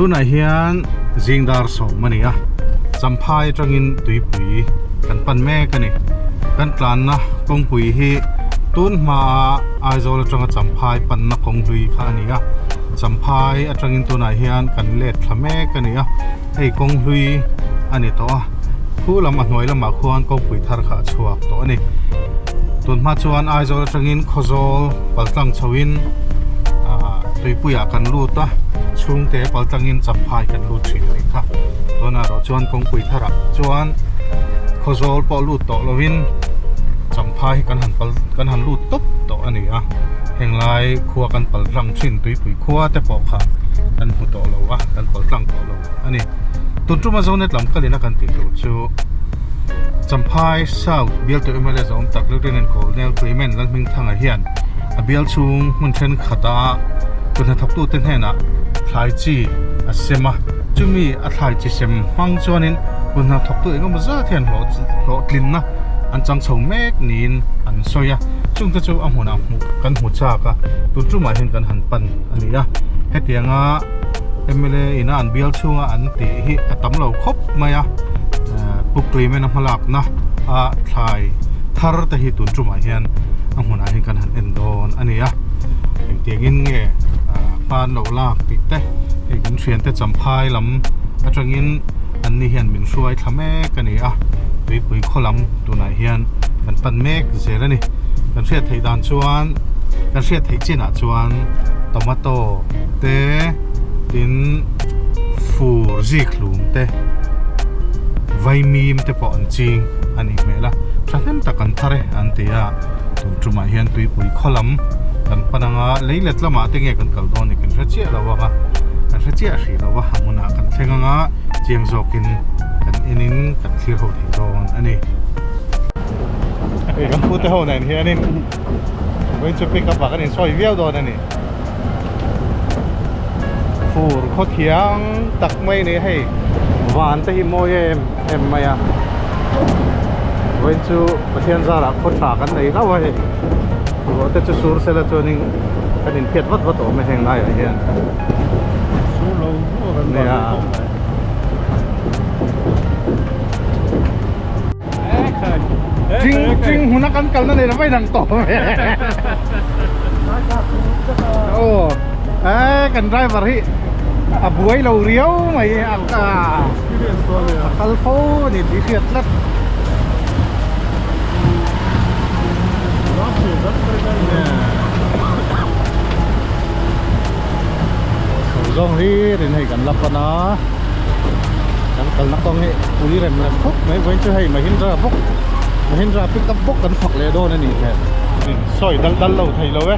Tunah hian zing dar sawm a ni a, Champhai atangin tuipui kan pan mek a ni. Kan tlanna kawngpui hi tun hmaa Aizawl atanga Champhai panna kawnghlui kha a ni a, Champhai atangin tunah hian kan let thla mek a ni a, hei kawnghlui a ni tawh a, khu lam a hnuai lamah khuan kawngpui thar kha a chhuak tawh a ni. Tun hma chuan Aizawl atangin Khawzawl paltlang chhoin ah tuipuiah kan lut a, chhungte paltlangin Champhai kan lut thin a nih kha. Tunah erawh chuan kawngpui tharah chuan Khawzawl pawh lut tawh lovin Champhai hi kan han pal kan han lut tawp tawh a ni a, henglai khua kan paltlang thin tuipui khua te pawh kha kan hmu tawh lo a, kan paltlang tawh lo a ni. Tun tuma Zonet lam kalin a kan tih tur chu Champhai South bialtu mla zawm tak Lieutenant Colonel Clement Lalhmingthanga hian a bial chhung hmun thenkhat a kut hnathawktute hnenah thlai chi a sem a, chumi a thlai chi sem hmang chuanin kut hnathawktu engemaw zat hian hlawhtlinna an chang chho mek niin an sawi a, chungte chu a hmunah hmuh kan hmu chak a, tun tumah hian kan han pan a ni a, hetianga mla ina an bial chhunga an tih hi a tam lo khawp mai a, Pu Clement a hmalakna a thlai thar te hi tun tumah hian a hmunah hian kan han en dawn a ni a, engtiangin nge hman loh lak tih te hei kan thiante Champhai lam atangin an ni hian min hruai thla mek a ni a, tuipui khaw lam tunah hian kan pan mek zel a ni, kan hriat theih dan chuan kan hriat theih chinah chuan tomato te tin fur zik hlum te vaimim te pawh an ching a nih hmel a thahnem tak an thar e an ti a tun tumah hian tuipui khaw lam kan pan anga leilet lamah te nge kan kal dawn ni kan hre chiah lo ang a kan hre chiah hrih lo a a hmunah kan thleng anga chiang zawkin kan en in kan thlir ho thei dawn a ni. Hei kan pute ho nen hianin vawiin chu pick up ah kan insawi viau dawn a ni. Fur khaw thiang tak mai ni hei van te hi mawi em em mai a vawiin chu Pathian zarah khaw tha kan nei hlauh a hei ruah te chu sur sela chuanin kan inphiat vat vat awm e heng laiah hian nia. Ching ching hmuna kan kalna nei lo vai dang tawh aw eh kan driver hi a buai lo riau mai a a kal fo a ni tih hriat tlat chho zawng hlir in hei kan la pan a kan kalna kawng hi pui rem rem khawp mai vawiin chu hei Mahindra bawk Mahindra pickup bawk kan fak leh dawn a ni hmel sawi dal dal lo thei lo e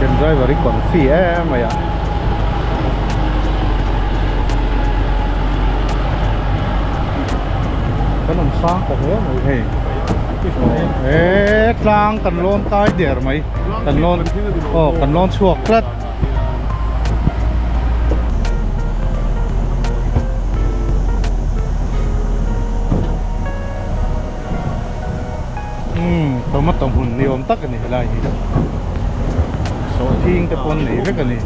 kan driver hi confi em mai a kan awm sang ta hle mai hei he tlang kan lawn kai der mai kan lawn aw kan lawn chhuak tlat umm tomato hmun ni awm tak a ni helai hi sawhthing te pawh an nei vek a ni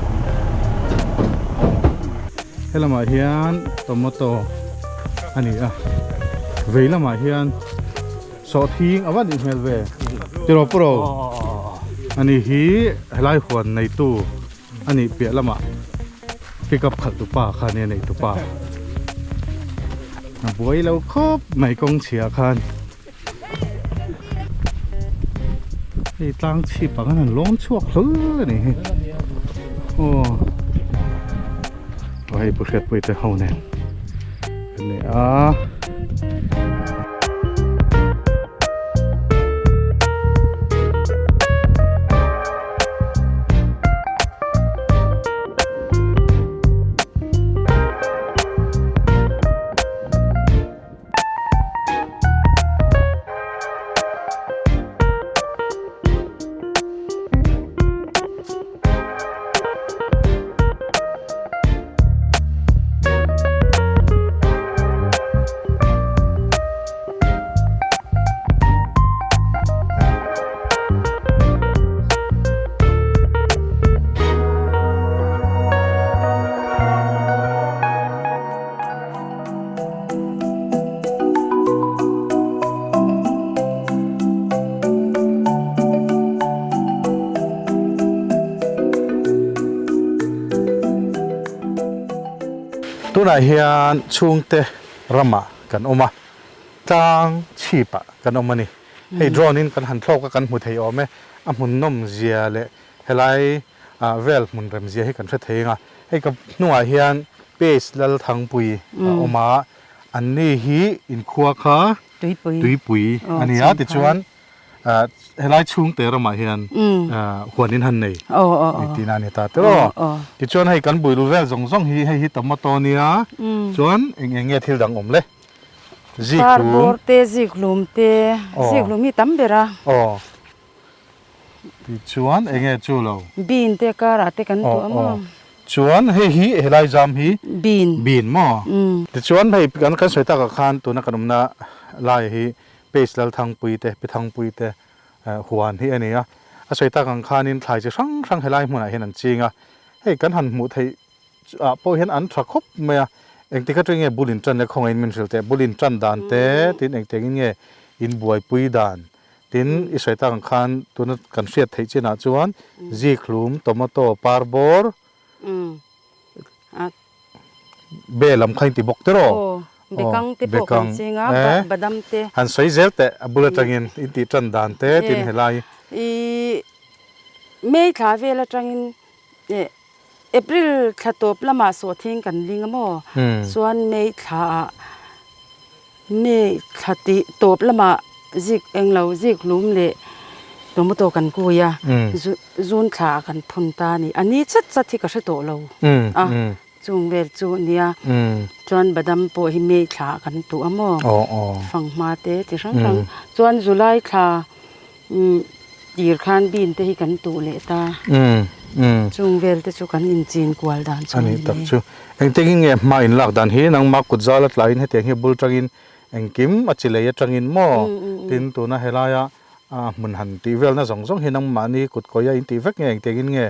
helamah hian tomato a ni a vei lamah hian Sawhthing a va nih hmel ve tiraw puro ani hi helai huan neitu a nih piah lamah pickup khalh tupa kha ania nei tupa a buai lo khawp mai kawng chhia khan hei tlang chhip ah khan an lawm chhuak hlawl a ni hi aw hei pu hriatpui te ho nen an ni a. Tunah hian chhungte ramah kan awm a, tlang chhipah kan awm a ni. Hei drone in kan han thlawk a kan hmu thei awm e, a hmun nawm zia leh helai vel hmun rem zia hi kan hre thei ang a. Hei ka hnungah hian Pace Lalthangpui a awm a, anni hi inkhua kha Tuipui a ni a, tichuan Helai chhungte ramah hian huan in han nei tihna a ni ta tiraw. Tichuan hei kan builu vel zawng zawng hi hei hi tomato nia chuan eng eng nge thil dang awm le? Zikhlum. Parbawr te, zikhlum te, zikhlum hi tam ber a. Aw. Tichuan eng nge chu lo? Bean te karah te kan tuah maw? Chuan hei hi helai zam hi? Bean. Bean maw? Tichuan hei kan sawi takah khan tuna kan awmna lai hi Pace Lalthangpui te, Pi Thangpui te huan hi a ni a. A sawi tak ang khanin thlai chi hrang hrang helai hmunah hian an ching a. Hei kan han hmuh theih ah pawh hian an tha khawp mai a. Engtik atang nge bul in tan le khawngaih in min hrilh teh. Bul in tan dan te tin engtiangin nge in buaipui dan tin i sawi tak ang khan tuna kan hriat theih chinah chuan zikhlum, tomato, parbawr, Be lam kha in ti bawk te rawh. Aw, bekang te pawh kan ching a, badam te. Han sawi zel teh a bul atangin in tih tan dan te tin helai. I May thla vel atangin April thla tawp lamah sawhthing kan ling a maw? Chuan May thla ah May thla tih tawp lamah zik englo zik hlum leh tomato kan kui a, zun thla ah kan phun ta a ni. A ni chat chat hi ka hre tawh lo a, chung vel chu a nia. Chuan badam pawh hi May thla ah kan tuh a maw, fanghma te chi hrang hrang. Chuan July thla tir khan bean te hi kan tuh leh ta. Chung vel te chu kan inchin kual dan chu a ni. A ni tak chu. Engtin nge hma in lak dan hi nangmah kut zal a tlaiin hetiang hi bul tangin engkim a chi lei atangin maw tin tuna helaia hmun han tih velna zawng zawng hi nangmahni kut kawia in tih vek nge engtiangin nge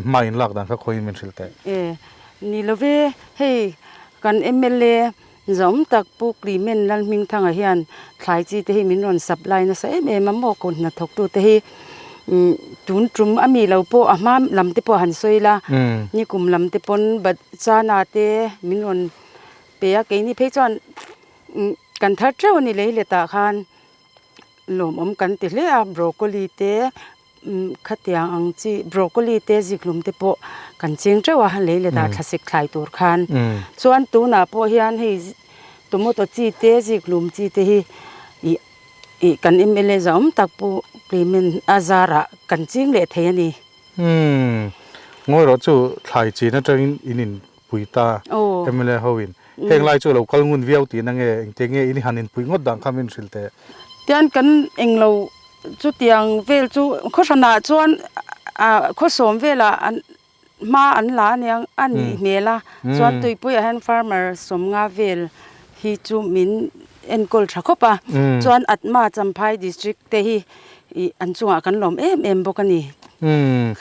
hma in lak dan kha khawiin min hrilh teh. E ni love hei kan mla zawm tak Pu Clement Lalhmingthanga hian thlai chi te hi min rawn supply nasa em em a maw kut hnathawktu te hi tun tum a mi lo pawh a hma lam te pawh han sawi ila nikum lam te pawn bat chana te min rawn pe a keini phei chuan kan thar teuh a ni lei letah khan lawmawm kan ti hle a broccoli te Khatiang ang chi broccoli te zikhlum te pawh kan ching teuh a lei let ah thlasik thlai tur khan chuan tunah pawh hian hei tomato chi te zikhlum chi te hi ih ih kan mla zahawm tak pawh Clement a zarah kan ching leh thei a ni. Umm ngawi rawh chu thlai chin atangin in in pui ta mla ho in heng lai chu lo kal ngun viau tihna nge engtiang nge in han in pui ngawt dan kha min hrilh teh. Tian kan englo Chutiang vel chu khawhranah chuan ah khawsawm velah an hma an la aniang a nih hmel a chuan tuipuiah hian farmer sawmnga vel hi chu min enkawl tha khawp a chuan Atma Champhai district te hi ih an chungah kan lawm em em bawk a ni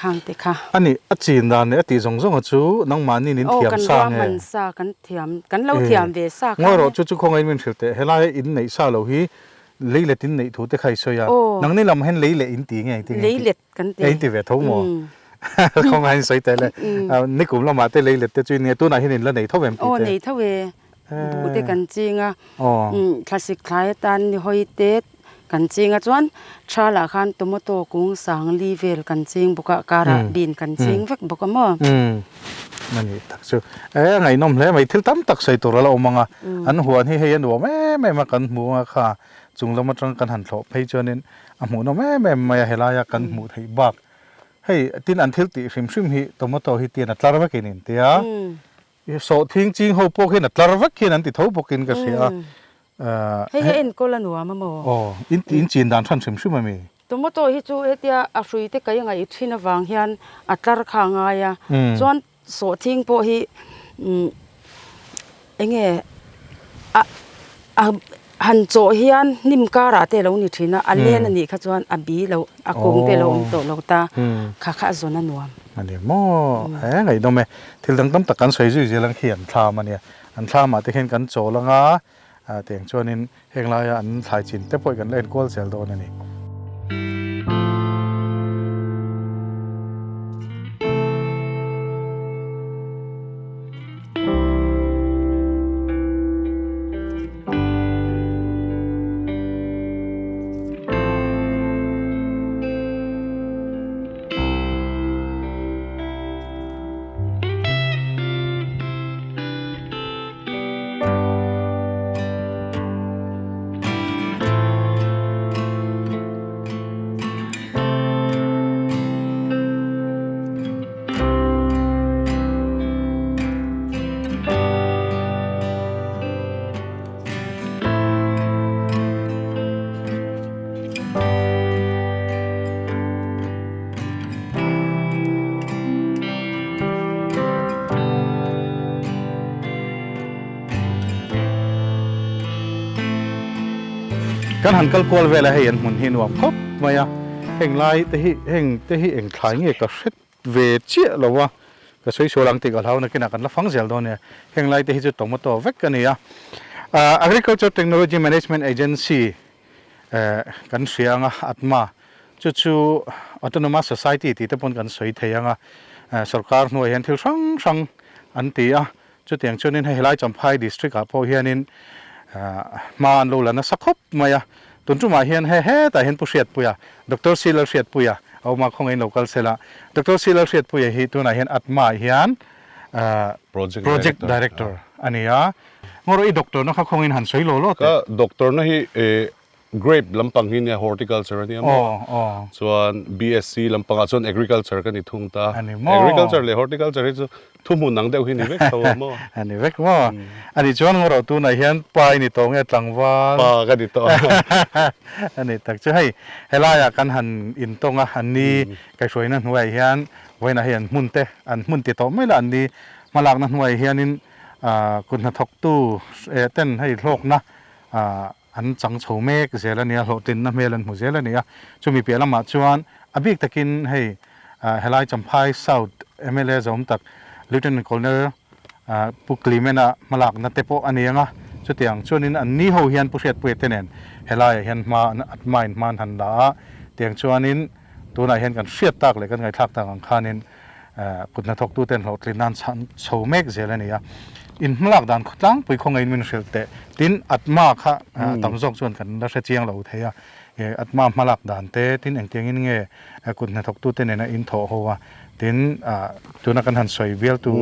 khang te kha. A nih a chin dan leh a tih zawng zawng a chu nangmahni in thiam sa nge? Aw kan ruahman sa kan thiam kan lo thiam ve sa kha. Ngawi rawh chu chu khawngaih min hrilh teh helai in neih sa lo hi Lei let in neih thu te kha i sawi a, nangni lam hian lei leh in ti nge engtin nge? Lei let kan ti. In ti ve tho maw? Khawngaih in sawi teh le. Nikum lamah te lei let te chu in nge tunah hian in la nei tho em tih te? Aw nei tho e. Buh te kan ching a, thlasik thlai atan ni hawi te kan ching a chuan thalah khan tomato kung sang li vel kan ching bawk a, karah bean kan ching vek bawk a maw? A nih tak chu. E a ngaihnawm hle mai, thil tam tak sawi tur a la awm ang a, an huan hi hei a nuam em em a kan hmu ang a kha chung lam atang kan han thlawh phei chuanin a hmuhnawm em em mai a helaia kan hmuh theih bak hei tin an thil tih hrim hrim hi tomato hi tian a tlar vekin in tia sawhthing ching ho pawh khian a tlar vek hian an ti tho bawkin ka hria a. Hei hi a enkawl a nuam a maw? Aw, in in chin dan hran hrim hrim a mi? Tomato hi chu hetia a hrui te kai ngaih thin avang hian a tlar kha a ngai a, chuan sawhthing pawh hi umm eng nge a a han chawh hian hnim karah te a lo ni thin a, a len a nih kha chuan a bi lo a kung te a lo awm tawh lo ta, kha kha a zawn a nuam. A ni maw? He ngaihnawm e, thil dang tam tak kan sawi zui zel ang khi an thlam a nia, an thlamah te khian kan chawl ang a. Tiang chuanin heng laia an thlai chin te pawh kan la enkual zel dawn a ni. Kan han kal kual vel a hei an hmun hi nuam khawp mai a, heng lai te hi heng te hi eng thlai nge ka hre ve chiah lo a, ka sawi sual ang tih ka hlau nakinah kan la fang zel dawn nia, heng lai te hi chu tomato vek a ni a. Agriculture Technology Management Agency kan hria ang a, ATMA, chu chu Autonomous Society tih te pawn kan sawi thei ang a, sorkar hnuaiah hian thil hrang hrang an ti a, Chutiang chuanin hei helai Champhai District ah pawh hianin hma an lo la nasa khawp mai a, tun tumah hian he hetah hian Pu Hriatpuia, Doctor C Lalhriatpuia a awm a, khawngaih in lo kal sela. Doctor C Lalhriatpuia hi tunah hian ATMA ah hian Project Director a ni a. Ngawrawh i doctor na kha khawngaih in han sawi law law teh. Ka doctor na hi Grape lampang hi nia horticulture a nia maw? Chuan BSc lampangah chuan agriculture ka ni thung ta. Agriculture leh horticulture hi chu thuhmun ang deuh hi ni vek tho a maw? A ni vek maw? A nih chuan ngaw ro tunah hian pa i ni tawh nge tlangval? Pa ka ni tawh. A ni tak chu hei helaiah kan han intawng a, an ni kaihhruaina hnuaiah hian vawiinah hei an hmun te an hmun ti tawh mai la an ni hmalakna hnuaiah hianin kut hnathawktu ten hei hlawkna An chang chho mek zel a nia, hlawhtlinna hmel an hmu zel a ni a. Chumi piah lamah chuan a bik takin hei helai Champhai South mla zawm tak Lieutenant Colonel Pu Clement-a hmalakna te pawh a ni ang a. Chutiang chuanin an ni ho hian Pu Hriatpuia te nen helaiah hian hma an atmain hma an han la a. Tiang chuanin tunah hian kan hriat tak leh kan ngaihthlak tak ang khanin Kut hnathawktu ten hlawhtlin nan chhan chho mek zel a ni a. In hmalak dan tlangpui khawngaih in min hrilh teh. Tin, Atma kha tam zawk chuan kan la hre chiang lo thei a. Atma hmalak dan te, tin engtiangin nge kut hnathawktu te nena in thawh ho a. Tin, tuna kan han sawi bialtu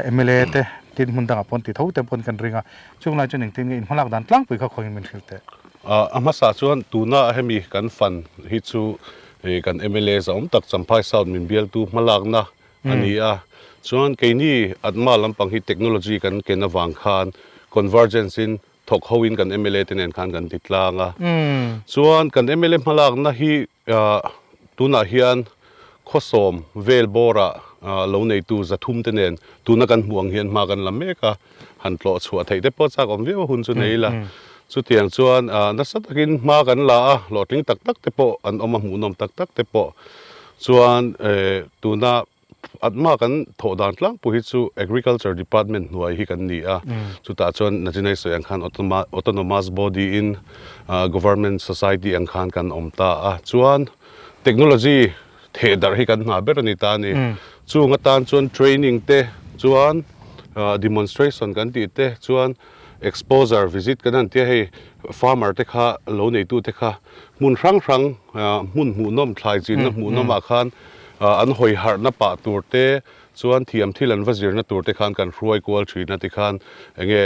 mla te, tin hmun dangah pawn ti tho te pawn kan ring a. Chung lai chuan engtin nge in hmalak dan tlangpui kha khawngaih in min hrilh teh. A hmasa chuan tuna hemi kan fan hi chu Hei kan mla zahawm tak Champhai South min bialtu hmalakna a ni a, chuan keini Atma lampang hi technology kan ken avang khan convergence in thawk ho in kan mla te nen khan kan ti tlang a, chuan kan mla hmalakna hi tunah hian khawsawm vel bawrah lo neitu zathum te nen tuna kan hmuh ang hian hma kan la mek a. han tlawh chhuah theih te pawh chak awm viau a hun chu nei ila. Chutiang chuan nasa takin hma kan la a, hlawhtling tak tak te pawh an awm a, hmuhnawm tak tak te pawh. Chuan tuna atma kan thawh dan tlangpui hi chu Agriculture Department hnuai hi kan ni a, chutah chuan Nachinai sawi ang khan Autonomous Body in Government Society ang khan kan awm ta a. Chuan technology Theh darh hi kan hna ber a ni ta a ni. Chung atan chuan training te chuan demonstration kan tih te chuan exposure visit kan han tia hei farmer te kha lo neitu te kha hmun hrang hrang hmun hmuhnawm thlai chinna hmuhnawm ah khan an hawi harhna pah tur te chuan thiam thil an va zirna tur te khan kan hruai kual thin a tikhan enge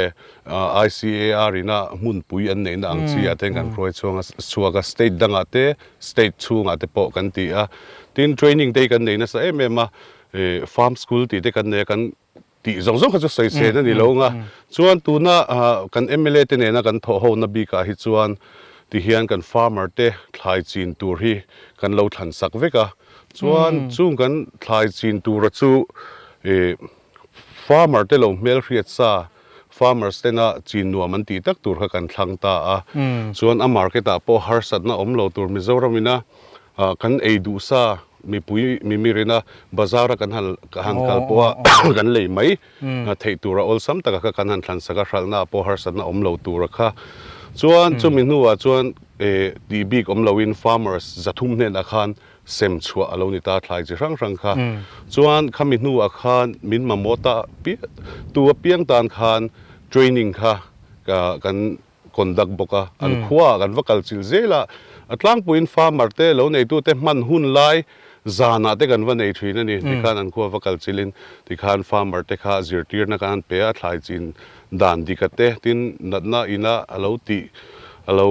ICAR ina hmunpui an neihna ang chi ah te kan hruai chhuang a chhuak a state dangah te State chhungah te pawh kan ti a, tin training te hi kan nei nasa em em a, ih farm school tih te kan nei a, kan tih zawng zawng kha chu sawi sen a ni lo ang a, chuan tuna kan mla te nena kan thawh ho na bikah hi chuan ti hian kan farmer te thlai chin tur hi kan lo thlan sak vek a, chuan chung kan thlai chin tura chu ih farmer te lo hmelhriat sa Farmers tena chin nuam an tih tak tur kha kan thlang ta a, chuan a market ah pawh harsatna awm lo tur Mizoram ina kan ei duh sa mipui mimirina bazar a kan han han kal pawh a kan lei mai theih tur a awlsam taka kha kan han thlan sak a, hralhna ah pawh harsatna awm lo tur a kha. Chuan chumi hnuah chuan tih bik awm loin farmers zathum hnenah khan sem chhuah a lo ni ta thlai chi hrang hrang kha. Chuan khami hnuah khan min mamawh ta tu apiang tan khan training kha kan conduct bawk a, an khuaah kan va kal chilh zel a, a tlangpuiin farmer te lo neitute hman hun lai zanah te kan va nei thin a ni. Tikhan an khua va kal chilhin tikhan farmer te kha zirtirna kan han pe a, thlai chin dan dika te tin natna ina a lo tih a lo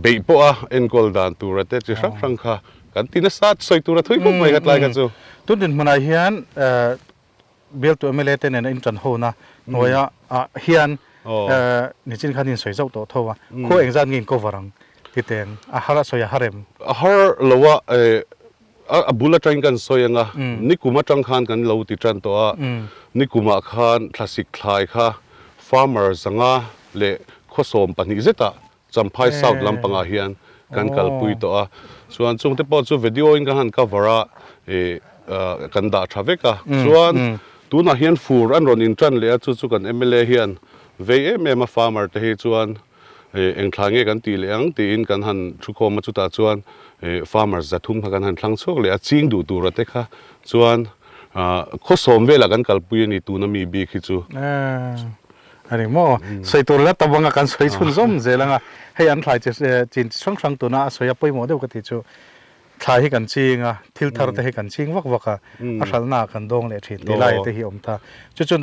beih pawh a enkawl dan tura te chi hrang hrang kha kan ti nasa sawi tura thui khawp mai kha tlai kha chu. Tun dinhmunah hian bialtu mla te nena intan hona hnuaia ah hian nichin khan in sawi zauh tawh tho a, khua engzat nge in cover ang ti teng a har a sawi a har em? A har lo a, A bul atangin kan sawi ang a, nikum atang khan kan lo ti tan tawh a, nikumah khan thlasik thlai kha farmer zanga leh khawsawm pahnih zetah Champhai South lampangah hian kan kalpui tawh a, chuan chungte pawh chu video in kan han cover a, ih kan dah tha vek a, chuan tunah hian fur an rawn intan leh a, chu chu kan mla hian vei em em a farmer te hi chuan ih eng thla nge kan tih leh ang tiin kan han thukhawm a, chutah chuan ih farmer 300 kha kan han thlang chhuak leh a, ching duh tura te kha chuan khawsawm velah kan kalpui a ni tuna mi bik hi chu. A ni maw? Sawi tur la tam anga kan sawi chhun zawm zel anga hei an thlai chi chin chi hrang hrang tuna a sawi a pawimawh deuh ka tih chu thlai hi kan ching a, thil thar te hi kan ching vak vak a, a hralhna ah kan dawng leh thin tih lai te hi a awm ta. Chu chuan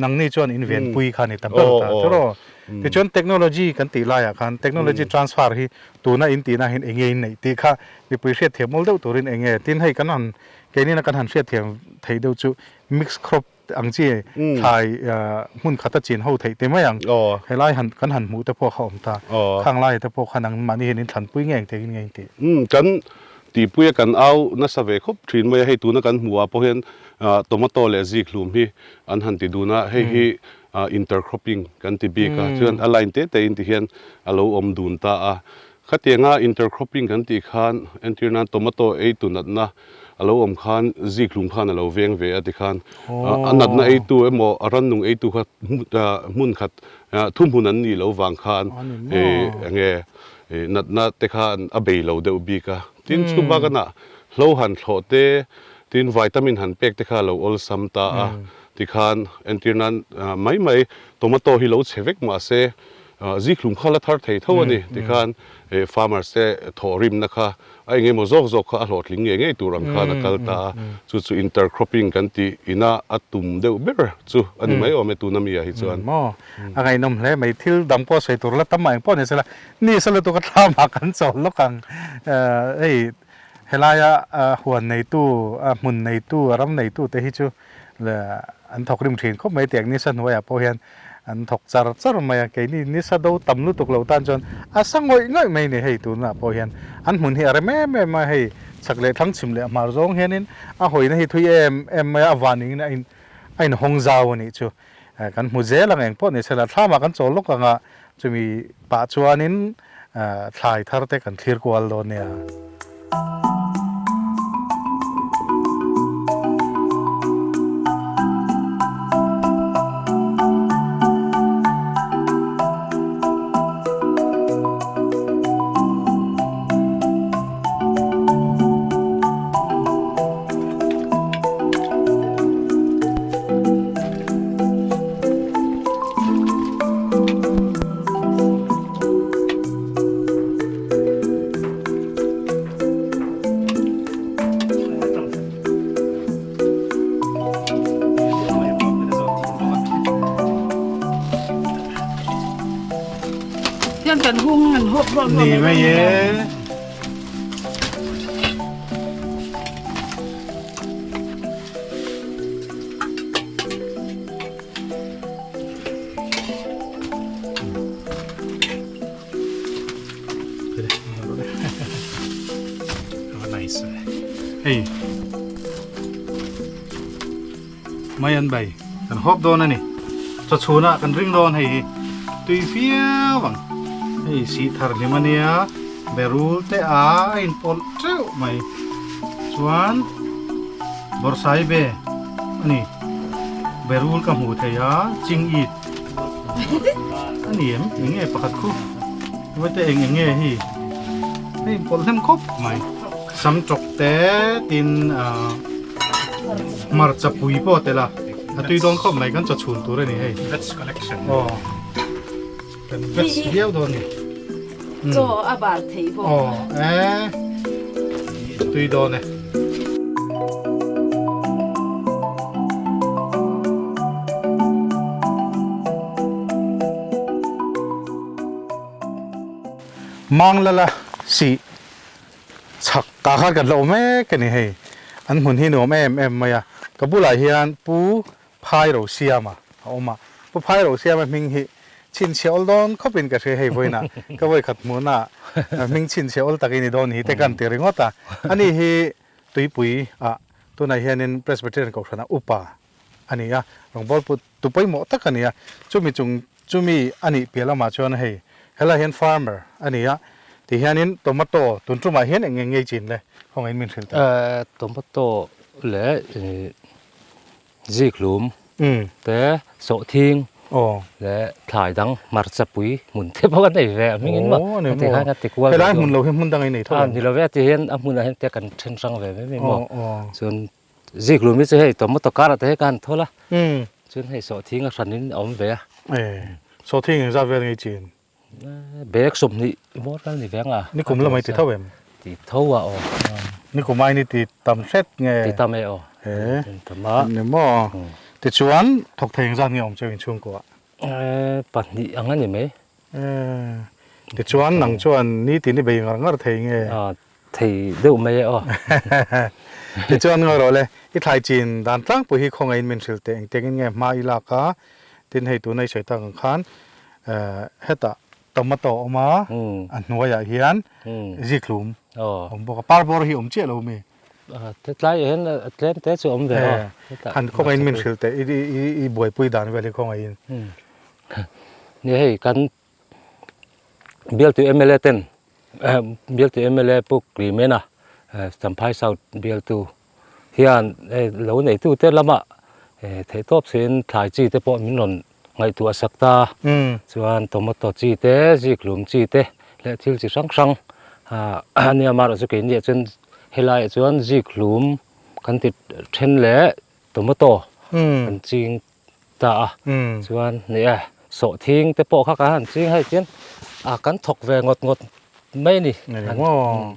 nangni chuan in venpui kha a ni ta ber ta chu rawh. Tichuan technology kan tih laiah khan technology transfer hi tuna in tihna hian enge in neih tih kha mipui hriatthiam awl deuh turin enge tin hei kan han keinina kan han hriatthiam theih deuh chu mix crop ang chi thlai hmun khata chin ho theih te mai ang. Helai han kan han hmuh te pawh kha awm ta. Khang lai te pawh khan ang mahni hian in thlanpui ngei ang te in ngei in tih. Kan tihpuia kan au nasa ve khawp thin mai a, hei tuna kan hmuh ah pawh hian tomato leh zik hlum hi an han ti dun a, hei hi intercropping kan ti bik a, chuan a line te te in ti hian a lo awm dun ta a. Khatianga intercropping kan tih khan entir nan tomato ei tu natna a lo awm khan zik hlum khan a lo veng ve a tikhan a natna eitu emaw a rannung eitu kha hmun khat thuhmun an nih loh vang khan enge natna te khan a bei lo deuh bik a. Tin chu bakanah hlo han thlawh te tin vitamin han pek te kha a lo awlsam ta a tikhan entir nan mai mai tomato hi lo chhe vek mahse Zikhlum kha la thar thei tho a ni tikhan farmers te thawhrimna kha a eng emaw zawk zawk kha a hlawhtling ngei ngei tur ang khan a kal ta a, chu chu intercropping kan tih ina a tum deuh ber chu a ni mai awm e tuna mi ah hi chuan. Maw a ngaihnawm hle mai, thil dang pawh sawi tur la tam mah eng pawh ni sela, ni sa lutuk a thlam ah kan chawl lawk ang, hei helaia huan neitu, hmun neitu, ram neitu te hi chu an thawk rim thin khawp mai tiang nisa hnuaiah pawh hian an thawk char char mai a, keini nisa do tam lutuk lo tan chuan a sa ngawih ngawih mai ni hei tunah pawh hian an hmun hi a rem em em a, hei chhak leh thlang chhim leh hmar zawng hianin a hawina hi thui em em mai a, a van ingin a in a inhawng zau a nih chu kan hmu zel ang engpawh ni sela thlamah kan chawl lawk ang a, chumi pah chuanin thlai thar te kan thlir kual dawn nia. Ni mai e. Hei mai an bai kan hawp dawn a ni chaw chhunah kan ring dawn hei hi tui viau ang hei si thar hlim a nia berul te a a inpawlh teuh mai chuan bawrhsai ve a ni berul ka hmuh thei a ching it a ni em eng nge pakhat khu hmete eng eng nge hi hei pawlh hnem khawp mai sam tawk te tin ah hmarcha pui pawh tel a a tui dawn khawp mai kan chaw chhun tur a ni hei veg collection aw kan veg viau dawn ni chaw a bar thei bawk aw e tui dawn e. Manglala sih chhak tah khan kan la awm mek a ni hei an hmun hi nuam em em mai a ka bulah hian pu Phairosiama a awm a, Pu Phairosiama hming hi chhinchhiah awl dawn khawpin ka hria hei vawiinah ka vawikhat hmuhna hming chhinchhiah awl takin i dawn hi te kan ti ringawt a, ani hi tuipui ah tunah hianin Presbyterian Kohhrana upa a ni a, rawngbawlpu tu pawimawh tak a ni a, chumi chung chumi a nih piah lamah chuan hei. Helai hian farmer a ni a, ti hianin tomato tun tumah hian eng eng ngei chin le khawngaih in min hrilh teh. Tomato leh zikhlum te sawhthing leh thlai dang hmarcha pui hmun te pawh kan nei ve a hmingin maw heti khan a ti kual ve Helai hmun lo hi hmun dang a nei tho em? Ni lo ve ti hian a hmunah hian te kan then hrang ve mai mai maw chuan zikhlum hi chu hei tomato karah te hi ka han thawl a chuan hei sawhthing a hranin a awm ve a. Sawhthing engzat vel ngei chin? Bag 20 bawr vel ni veng a. Nikum lamah i ti tho em? Ti tho a aw. Nikum ain i ti tam hret nge? Ti tam e aw. He. Tam a. Ni maw? Tichuan thawk thei engzat nge awm cheu inchhungkua? Pahnih ang a ni mai. Tichuan nang chuan nitin i bei ngar ngar thei nge? Thei deuh mai e aw. Tichuan ngawi rawh le, i thlai chin dan tlangpui hi khawngaihin min hrilh teh engtiangin nge hma i lak a, tin hei tuna i sawi tak ang khan hetah tomato a awm a, a hnuaiah hian zikhlum a awm bawk a, parbawr hi awm chiah lo mi? Tlai ah hian tlem te chu awm ve aw. Han khawngaihin min hrilh teh i buaipui dan vel hi khawngaihin. Ni hei kan Bialtu mla ten bialtu mla Pu Klimena Champhai South bialtu hian hei lo neitu te lamah theihtawp siin thlai chi te pawh min rawn ngaihtuah sak ta chuan tomato chi te zikhlum chi te leh thil chi hrang hrang ania amaherawhchu keiniah chuan helaiah chuan zikhlum kan ti then leh tomato kan ching ta a chuan ni e sawhthing te pawh kha kan han ching hei chuan a kan thawk ve ngawt ngawt mai a ni. Maw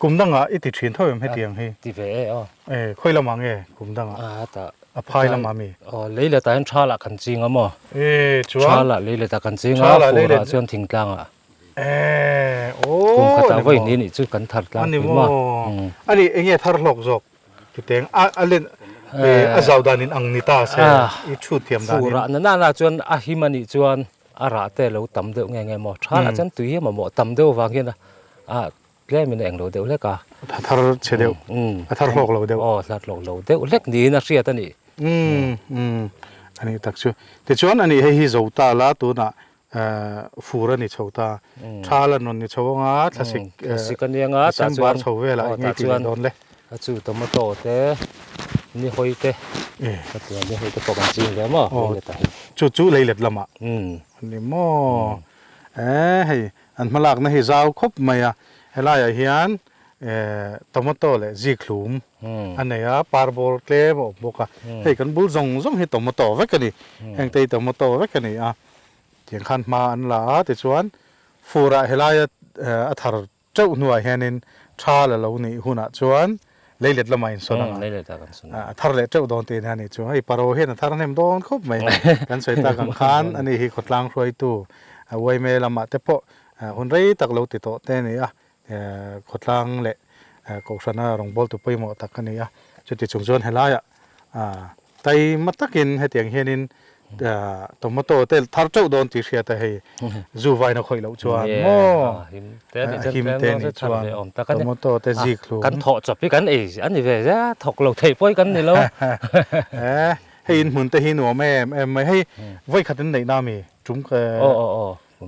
kum dangah i ti thin tho em hetiang hi? Ti ve e aw. E khawi lamah nge kum dangah? A ta a phai lamah mi? Aw lei letah hian tha lah kan ching a maw? E chuan tha lah lei letah kan ching a furah chuan thingtlangah. E aw kum khatah vawi hnih nih chu kan thar tlangpui maw? Ani enge thar hlawk zawk? Kiteng a a len a zau dan in ang ni ta se i chhut thiam dan in. Fur ah na na chuan a him a nih chuan a rah te lo tam deuh nge nge maw tha lah chuan tui hi a mamawh tam deuh avang hian a tlem in a englo deuh hlek a. A thar chhe deuh a thar hlawk lo deuh. Aw thar hlawk lo deuh hlek niin a hriat a ni. Umm a nih tak chu. Tichuan a nih hei hi zo ta la tunah fur a ni chho ta thal a rawn ni chho anga thlasik thlasik a nia nga tah chuan chho velah eng nge tih leh dawn le a chu tomato te ni hawi te ka tia ni hawi te pawh kan ching ve maw chu chu lei let lamah ni maw e hei an hmalakna hi zau khawp mai a helaiah hian tomato leh zikhlum a nei a parbawr tlem a awm bawk a hei kan bul zawng zawng hi tomato vek a ni heng te hi tomato vek a ni a tiang khan hma an la a tichuan furah helaia a thar teuh hnuah hianin thal a lo nih hunah chuan leilet lamah insawn ang a a thar leh teuh dawn tih a nih chu hei paro hian a thar hnem dawn khawp mai kan sawi tak ang khan ani hi khawtlang hruaitu uaime lamah te pawh hun rei tak lo ti tawh te a ni a. Khawtlang leh Kohhrana rawngbawltu pawimawh tak a ni a, chuti chung chuan helaiah taima takin hetiang hianin tomato te thar teuh dawn tih hriat a hei zu vaina khawih loh chuan maw him te nih chuan tomato te zik hlum kan thawh chawp hi kan ei a ni ve zia thawk lo theih pawh hi kan ni lo hei in hmun te hi nuam em em mai hei vawikhat in neih na mi tum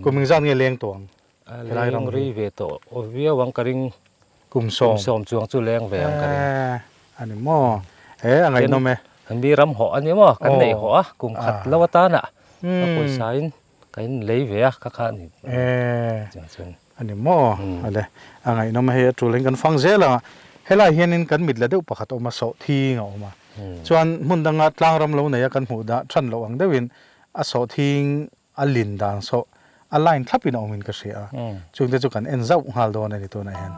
kum engzat nge leng tawh ang Helai ram ri ve tawh aw viau ang ka ring. Kum sawm. Kum sawm chuang chu leng ve ang ka ring. A ni maw? E a ngaihnawm e. Kan mi ram hawh a ni maw? Kan neih hawh a kum khat lo atana ka pawisa in ka in lei ve a kha kha a ni. E a ni maw? Ale a ngaihnawm e hei a tul in kan fang zel ang a. Helai hianin kan mit la deuh pakhat a awm a sawhthing a awm a. Chuan hmun danga tlangram lo neia kan hmuh dah than loh ang deuhin a sawhthing a lin dan saw a line thlap in a awm in ka hria a, chung te chu kan en zauh nghal dawn a ni tunah hian.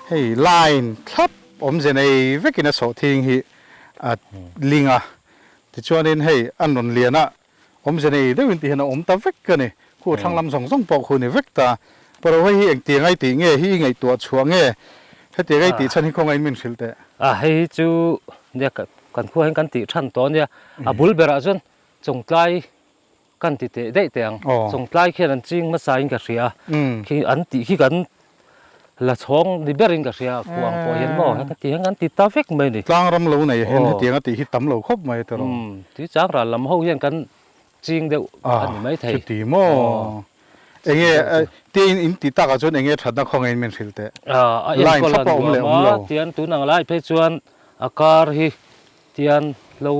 Hei line thlap Awmze nei vekin a sawhthing hi a ling a, tichuanin hei an rawn lian a, awmze nei deuhin ti hian a awm ta vek a ni. Khu thlang lam zawng zawng pawh khu ni vek ta. Paro hei hi engtiang ai tih nge hi i ngaihtuah chhuah nge? Hetiang ai tih chhan hi khawngaih in min hrilh teh. A hei hi chu Nia kan khua hian kan tih than tawh ania a bul berah chuan chawngtlai kan ti teh daih teh ang chawngtlai khian an ching hmasa in ka hria khi an tih khi kan la chhawng ni berin ka hria khua ang pawh hian maw heti hian kan ti ta vek mai a ni. Tlang ram lo nei hian hetiang a tih hi tam lo khawp mai tawh rawh. Tui chang ral lam ho hian kan ching deuh a ni mai thei. Chuti maw enge tiin in ti takah chuan enge thatna khawngaih in min hrilh teh. A enkawl a nuam a tian tun ang lai phei chuan a kar hi tian lo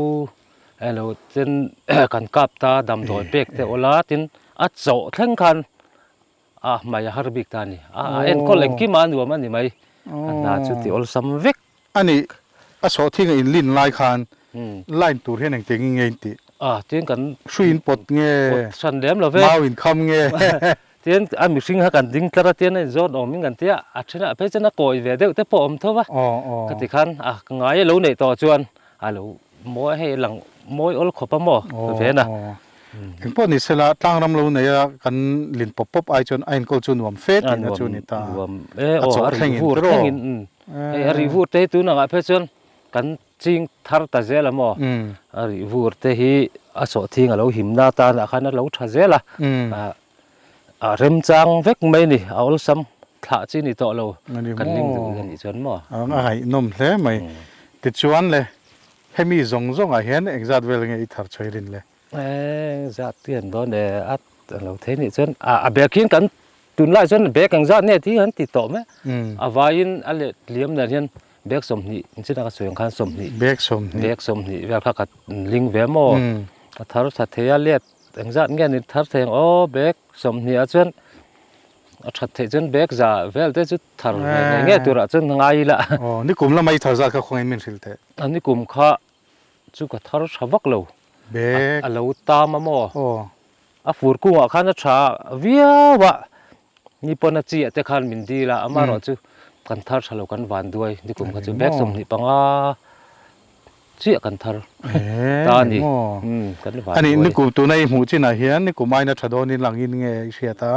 Elo ten kan kap ta damdawi pek te awla tin a chawh thleng khan a hmai a har bik ta a ni. A enkawl engkim a nuam a ni mai. A hna chu ti awlsam vek. A nih, a sawhthing a inlin lai khan line tur hian engtiang in nge in tih? A tin kan Hrui in pawt nge? Pawt hran lem lo ve. Mau in kham nge? Tin a mihring kha kan ding tlar a tian a inzawn awm in kan tia a thenah phei chuan a kawi ve deuh te pawh a awm tho va. Ka ti khan a ngai a lo neih tawh chuan a lo mawi hei lang mawi awl khawp a maw ve na. Engpawh ni sela tlangram lo nei a kan lin pawp pawp ai chuan a enkawl chu nuam fe tihna chu a ni ta. A chawh thlengin tiraw. Hei a rih vur te hi tun angah phei chuan kan ching thar ta zel a maw a rih vur te hi a sawhthing a lo himna atan ah khan a lo tha zel a. A remchang vek mai a ni, a awlsam thlah chi ni tawh lo kan ling duh a nih chuan maw? A ngaihnawm hle mai. Tichuan le, hemi zawng zawngah hian engzat vel nge i thar chhuai rin le? Engzat hian dawn e, a lo thei nih chuan a bag hian kan tunlai chuan bag engzat nge tih an ti tawh mai. A vaiin a let liam nen hian bag 20 chin a ka sawi ang khan 20. Bag 20. Bag 20 vel kha ka ling ve maw? A thar tha thei a let. Engzat nge ni thar thei ang aw bag 20 ah chuan a that theih chuan bag za vel te chu thar ve ngei ngei turah chuan ngai ila. Aw nikum lama i thar zat kha khawngaih min hrilh teh. A nikum kha chu ka thar tha vak lo. Bag. A lo tam a maw. Aw. A fur kungah khan a tha viau a ni pawn a chi ah te khan min dil a amaherawh chu kan thar tha lo kan van duai nikum kha chu bag 25. Chiah kan thar ta a ni. Kan van A nih nikum tuna i hmuh chinah hian nikum aina tha dawnin langin nge i hriat a?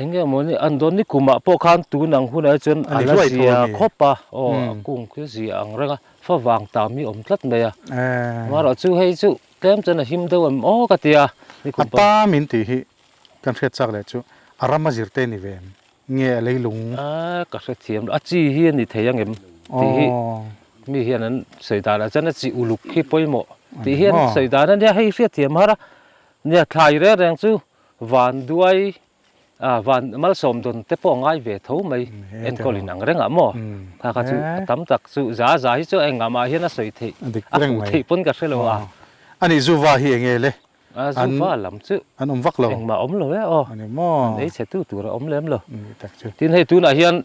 Eng nge maw ni an dawn nikum ah pawh khan tun ang hunah hi chuan a la zia khawp a, aw a kung khi zia ang reng a, favang tam hi awm tlat mai a. Amaherawh chu hei chu tlem chuan a him deuh em aw ka ti a. A ta min tih hi kan hriat chak leh chu a ram a zir te ni ve em? Nge a leilung? A ka hrethiam lo, a chi hi a ni thei angem tih hi mi hian an sawi dan ah chuan a chi uluk hi pawimawh tih hi an sawi dan a nia, hei hriatthiam har a, nia thlai reng reng chu van duai ah van malsawm dawn te pawh a ngai ve tho mai enkawl in ang reng ah maw kha kha chu a tam tak chu za za hi chu engah mah hian a sawi theih a fuh theih pawn ka hre lo a. A nih zuva hi enge le? A zuva lam chu an awm vak lo. Engmah awm lo e aw. Ani maw. An ei chhe tu tur a awm lem lo. Tak chu. Tin hei tunah hian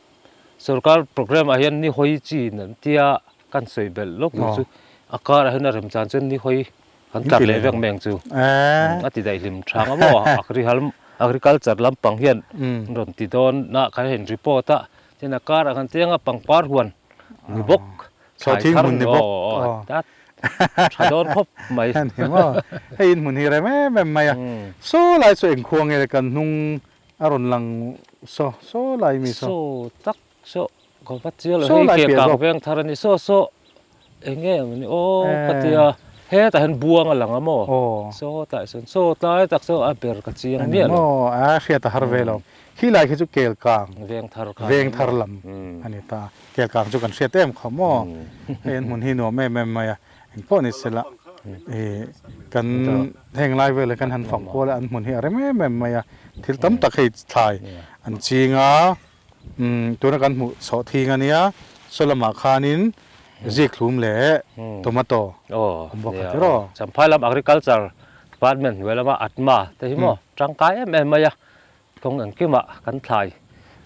sorkar program ah hian ni hawi chi an tia kan sawi belh lawk duh chu a karah hian a rem chan chuan ni hawi kan tlar leh vek mai ang chu. A ti daih hlim thang a maw agriculture lampang hian rawn ti dawn a kan han report a tin a karah kan chiang a pangpar huan ni bawk. Sawhthing hmun ni bawk. Tha dawn khawp mai. Ani maw? Hei in hmun hi rem em em mai a. Saw lai chu engkhua nge le kan hnung a rawn lang saw saw lai mi saw. Saw tak saw ka va chial lo hei ke kang veng thar a ni saw saw eng nge maw ni aw ka tia hetah hian buang a lang a maw saw tlai sawn saw tlai tak saw a ber ka chiang miah lo. Ani maw a hriat a har ve lo. Khi lai khi chu kel kang veng thar kha veng thar lam a ni ta. Kel kang chu kan hriat em kha maw? Hei an hmun hi nuam em em mai a, engpawh ni sela ih kan heng lai vel kan han fang kual a an hmun hi a rem em em mai a, thil tam tak hei thlai an ching a, umm tuna kan hmuh chhoh thing a nia, saw lamah khanin zikhlum leh tomato awm bawk a tiraw. Champhai lam Agriculture Department hnuai lama ATMA te hi maw tangkai em em mai a, Kawng engkimah kan thlai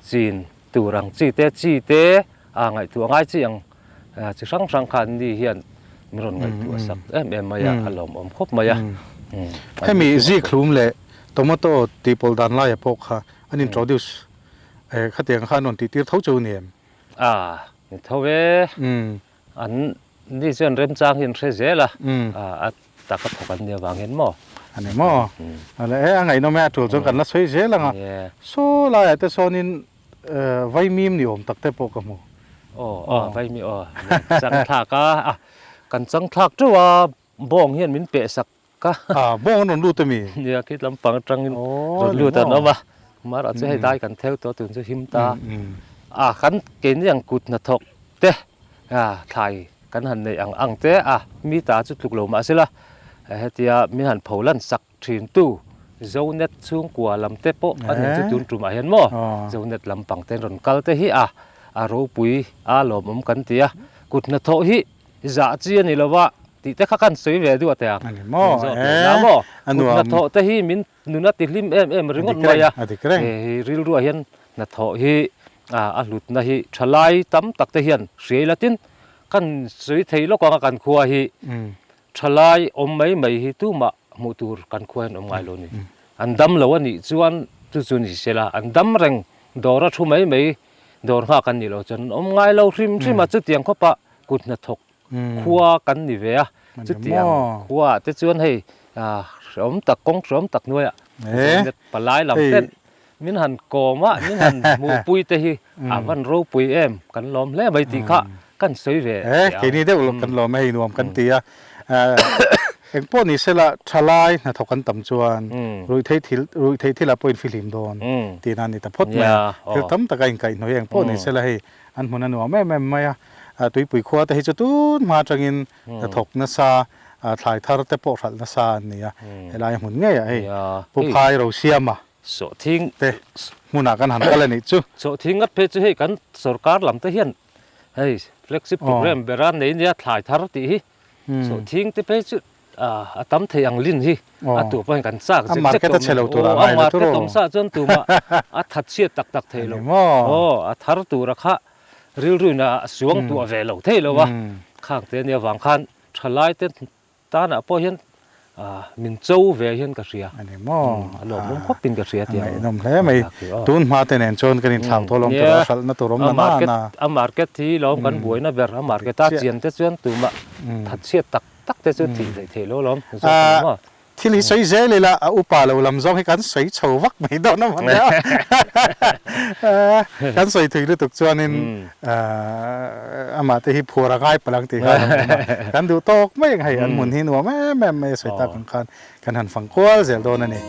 chin tur ang chi te, chi te a ngaihtuah ngai chi ang chi hrang hrang khan ni hian min rawn ngaihtuah sak em em mai a, a lawmawm khawp mai a. Hemi zikhlum leh tomato tih pawlh dan laia pawh kha an introduce khatiang kha an rawn tih tir tho chu ni em? A, ni tho e. An ni chuan remchang hi an hre zel a, a taka thawk an nih avang hian maw? A ni maw? Ale e, a ngaihnawm e, a tul chuan kan la sawi zel ang a. Saw laiah te sawnin vaimim ni awm tak te pawh ka hmu. Aw, aw, vaimi aw, chang thlak a. Kan chang thlak teuh a, bawng hian min peh sak ka. A, bawng an rawn lut ami? Nia, khi lampang atangin rawn lut an awm a. Marah chu hei dai kan theu tawh tun chu him ta. A, kan keini ang kut hnathawk te, a, thlai kan han neih ang ang te a, mi ta chu tluk lo mahsela hetia min han pho lan sak thin tu Zonet chhungkua lam te pawh a nih chu tun tumah hian maw Zonet lampang te an rawn kal te hi a, a ropui a lawmawm kan ti a, kut hnathawh hi zah chi a ni lo va tih te kha kan sawi ve duh a teh ang. Maw kut hnathawh te hi min nuna ti hlim em em ringawt mai a, hei rilruah hian hnathawh hi a hlutna hi thalai tam tak te hian hriai la tin kan sawi thei lawk ang a kan khua hi thalai awm mai mai hi tumah hmuh tur kan khua hian awm ngai lo a ni. An dam lo a nih chuan chu chu ni se la an dam reng dawr a thu mai mai dawr nghak an nih loh chuan an awm ngai lo hrim hrim a chutiang khawpah kut hnathawk khua kan ni ve a chutiang khua te chuan hei hreawm tak kawng hreawm tak hnuaiah palai lam ten min han kawm a min han hmuhpui te hi a van ropui em kan lawm hle mai tih kha kan sawi ve e keini deuh lo kan lawm a hei nuam kan ti a engpawh ni sela thalai hnathawk an tam chuan ruihtheih thil ruihtheih thil ah pawh in fihlim dawn tihna a ni ta phawt mai a thil tam taka inkaihhnawih engpawh ni sela hei an hmun a nuam em em mai a, tuipui khua te hi chu tun hma atangin hnathawk nasa thlai thar te pawh hralh nasa an ni a, helai hmun ngei ah hei Pu Phai Rosiama te hmunah kan han kal a nih chu. Sawhthing ngat phei chu hei kan sorkar lam te hian hei flagship program bera nei nia thlai thar tih hi Sawhthing te phei chu a tam thei ang lin hi a tuah pawhin kan chak zek zek tawh mai. Aw a market awm sa chuan tumah a that chhiat tak tak thei lo. Aw a thar tura kha rilruin a suang tuah ve lo thei lo a, khang te ania vang khan thalai te tanah pawh hian min cho ve hian ka hria. Ani maw? A lawmawm khawp in ka hria tih ang. A ngaihnawm hle mai. Tun hma te nen chuan kan inthlau tawh lawm tur a hralhna tur awm na na na. A market hi lawm kan buaina ber. A market a chian te chuan tumah thatchhiat tak tak te chu thih theih theih lo lawm. Thil hi sawi zel ila a upa lo lam zawng hi kan sawi chho vak mai dawn a mawni a. Kan sawi thui lutuk chuanin amah te hi phuar a ngai palh ang tih kha a lo awm a. Kan duh tawk mai ang hei an hmun hi nuam em em mai a sawi tak ang khan kan han fang kual zel dawn a ni.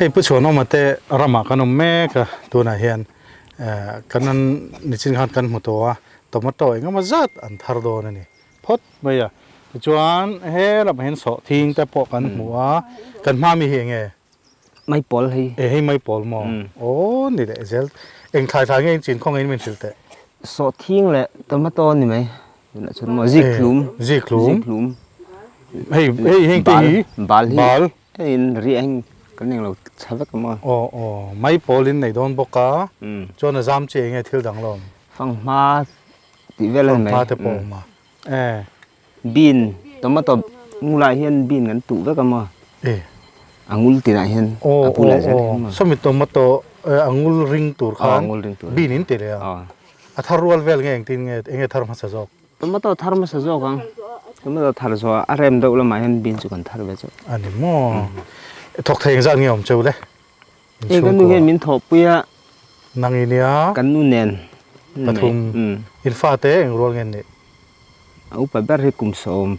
Hei Pu Chhuanawma te ramah kan awm mek a tunah hian kan an nichin khan kan hmu tawh a tomato engemaw zat an thar dawn a ni phawt mai a tichuan he lamah hian sawhthing te pawh kan hmu a kan hma mi hi eng nge? Maipawl hei. E hei maipawl maw? Aw ni leh zel. Eng thlai thlai nge in chin khaw ngei min hrilh teh? Sawhthing leh tomato ni mai. Tunah chuan maw zikhlum. Zikhlum. Zikhlum. Hei hei heng te hi. Bal hi. Bal. Hei in ri heng kan eng lo tha vek a maw? Aw aw maipawl in nei dawn bawk a. Chuan a zam chi eng nge thil dang lo awm? Fanghma tih vel a ni mai. Fanghma te pawh awm a. E. Bean, tomato ngulah hian bean kan tuh vek a maw? E. A ngul tinah hian a bulah zel hian maw? Sawmi tomato a ngul ring tur khan bean in ti leh a. A thar rual vel nge engtin nge enge thar hmasa zawk? Tomato thar hmasa zawk ang. Tomato thar zawh a rem deuh lamah hian bean chu kan thar ve chauh. A ni maw? Thawk thei engzat nge awm cheu le? E ka nu hian min thawhpui a. Nang i nia. Kan nu nen. Pathum. In fate eng rual nge nih? A upa ber hi kum 16